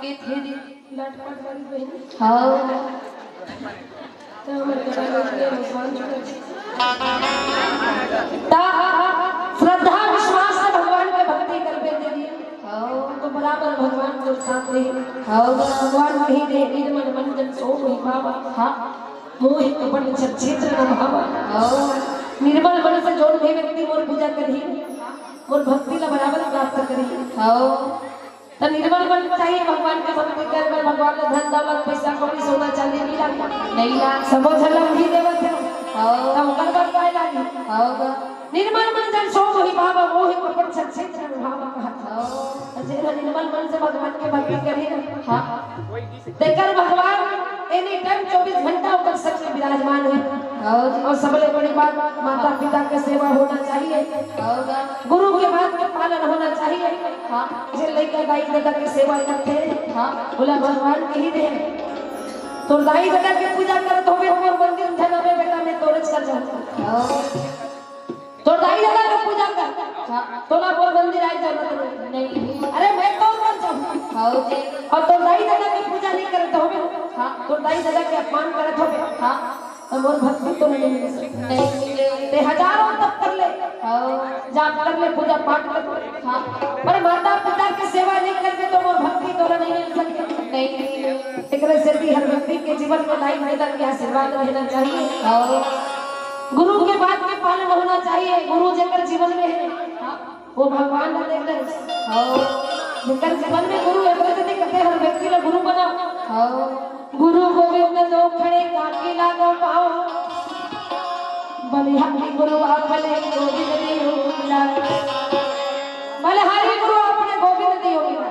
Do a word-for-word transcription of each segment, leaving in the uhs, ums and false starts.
के थे दीदी। लटपट वाली बहिनी। हाँ। तो हमर गला में के भगवान जी का। ता श्रद्धा विश्वास से भगवान के भक्ति करबे दीदी। हाँ। तो बराबर भगवान तोर साथ दे। हाँ। भगवान कही दे, "निर्मल मन जन सो मोहि पावा।" हाँ। "मोहि कपट छल छेत्र न भावा।" हाँ। निर्मल मन से जोन भी व्यक्ति मोर पूजा करही, मोर भक्ति ला बराबर प्राप्त करही। हाँ। त निर्मल मन चाहिए भगवान के भक्ति करे बर। भगवान ल धन दौलत, पैसा कौड़ी, सोना चांदी नहीं लागे। नहीं लागे। सबो झन ल उही देवत हे। हाँ। त ओकर बर काय लागे? हाँ गा। निर्मल मन जन सो मोहि पावा, मोहि कपट छल छेत्र न भावा कहत हे। हाँ। त जेन ह निर्मल मन से भगवान के भक्ति करही ना, हाँ। तेकर भगवान any time चौबीस घंटा ओकर संग में विराजमान हे। हाँ जी। अउ सबले बड़ी बात, माता पिता के सेवा होना चाहिए। हाँ गा। गुरु के बात के पालन होना चाहिए। हाँ। जे लइका दाई ददा के सेवा करथे, हाँ। ओला भगवान कही दे। तोर दाई ददा के पूजा करत होबे, हमर मंदिर म झन आबे बेटा, मैं तोरेच कर जाऊँ। हाँ। तोर दाई ददा के पूजा कर। हाँ। तोला मोर मंदिर आए जरूरत नहीं। नहीं। अरे मैं तोर कर जाऊँ। हाँ जी। अउ तोर दाई ददा के पूजा नहीं करत होबे, हाँ। तोर दाई ददा के अपमान करत होबे, हाँ। त मोर भक्ति तोला नहीं मिल सकती। नहीं मिले। ते हजारों तप कर ले, हाँ। जाप कर ले, पूजा पाठ कर ले। हाँ। पर माता पिता के सेवा नहीं करबे त मोर भक्ति तोला नहीं मिल सकती। नहीं मिले। एकरे सेती हर व्यक्ति के जीवन में दाई ददा के आशीर्वाद रहना चाहिए। हाँ। गुरु के बात के पालन होना चाहिए। गुरु जेकर जीवन में हे, हाँ। वो भगवान ला देख ले। हाँ। जेकर जीवन में गुरु हे, ओकर सेती कहथे हर व्यक्ति ला गुरु बनाओ। हाँ। गुरु गोविंद दो खड़े, काकी लागो पाओ। बलिहारी गुरु अपने गोविंद दियो मिला। बलिहारी गुरु अपने गोविंद दियो मिला।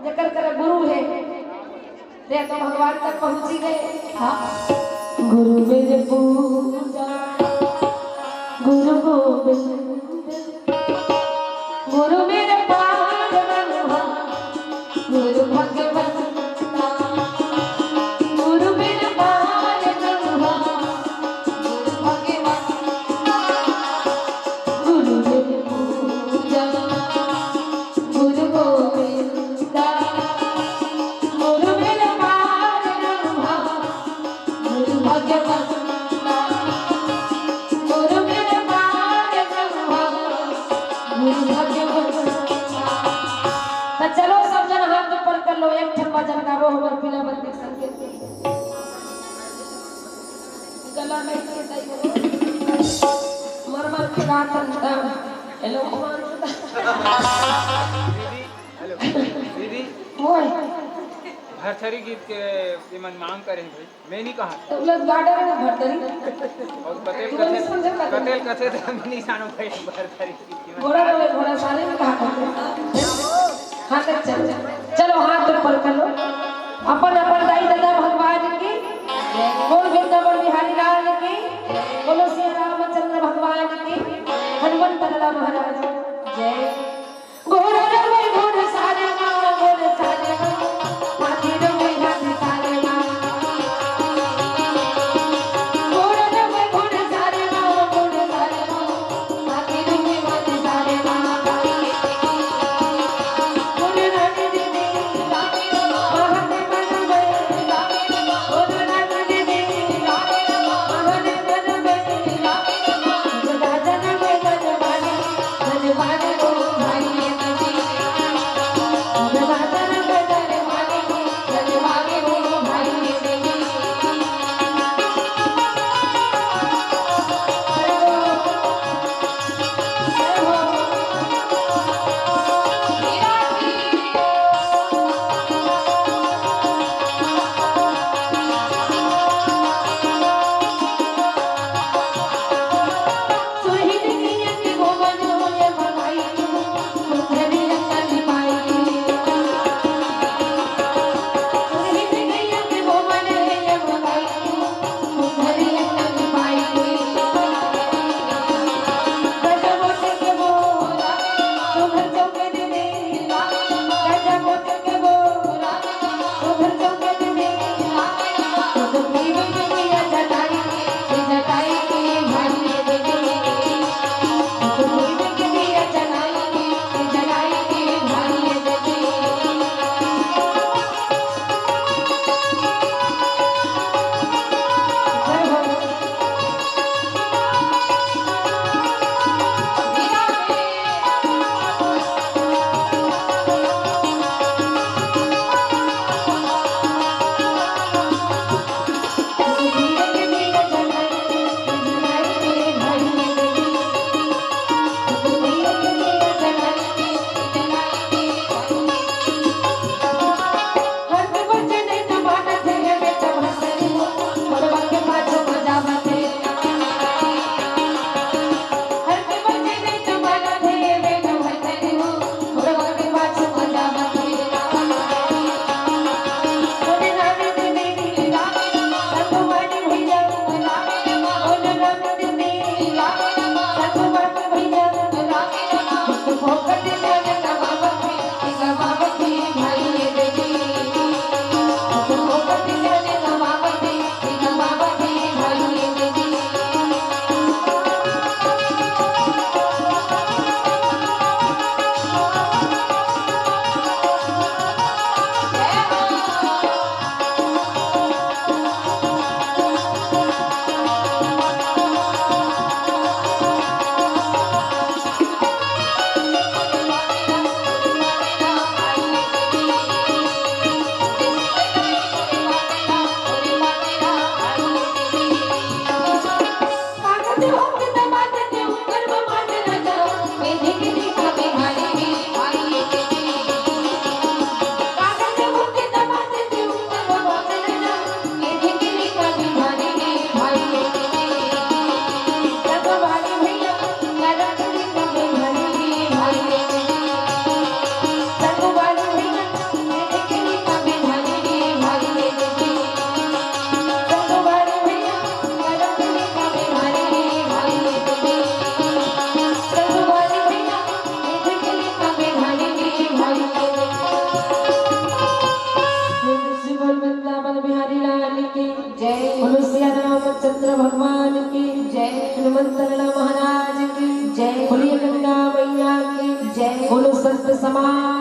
जेकर कर गुरु हे, ते तो भगवान तक पहुंची गए। हाँ। गुरु मेरे पूजा, गुरु गोविंद, गुरु मेरे पावन ब्रह्मा, गुरु भगवंता, गुरु मेरे पावन ब्रह्मा, गुरु भगवंता, गुरु मेरे पूजा, गुरु गोविंदा, गुरु मेरे पार ब्रह्मा, गुरु भगवंता, गुरु मेरे पार ब्रह्मा, गुरु भगवंता। त चलो सब जन हाथ ऊपर कर लो, एक ठन भजन गावो हमर पीला बत्ती संग के। गला में के दई हो। मर मर के गात हन। हेलो। दीदी, हेलो। दीदी। ओए। भरथरी गीत के ये मन मांग करे हैं भाई। मैं नहीं कहा। तो उलट गार्डन में भरथरी। और कतेल तू नहीं कथे, समझे का? कतेल कथे तो हम नहीं जानो भाई भरथरी गीत के मन। घोड़ा रहे, घोड़ा सारे में कहा करते। हाँ, तो चल, चल। चलो, हाथ ऊपर कर लो। अपन, अपन दाई ददा भगवान की। बोल वृंदावन बिहारी लाल की। बोलो सिया रामचंद्र भगवान की। हनुमंत लाला महाराज की जय। घोड़ा रवे घोड़ सारे माँ, घोड़ सारे माँ। हाथी रवे हाथी सारे माँ। घोड़ा रवे घोड़ सारे माँ, घोड़ सारे माँ। महाराज की जय। बोलिए गंगा मैया की जय। बोलो संत समाज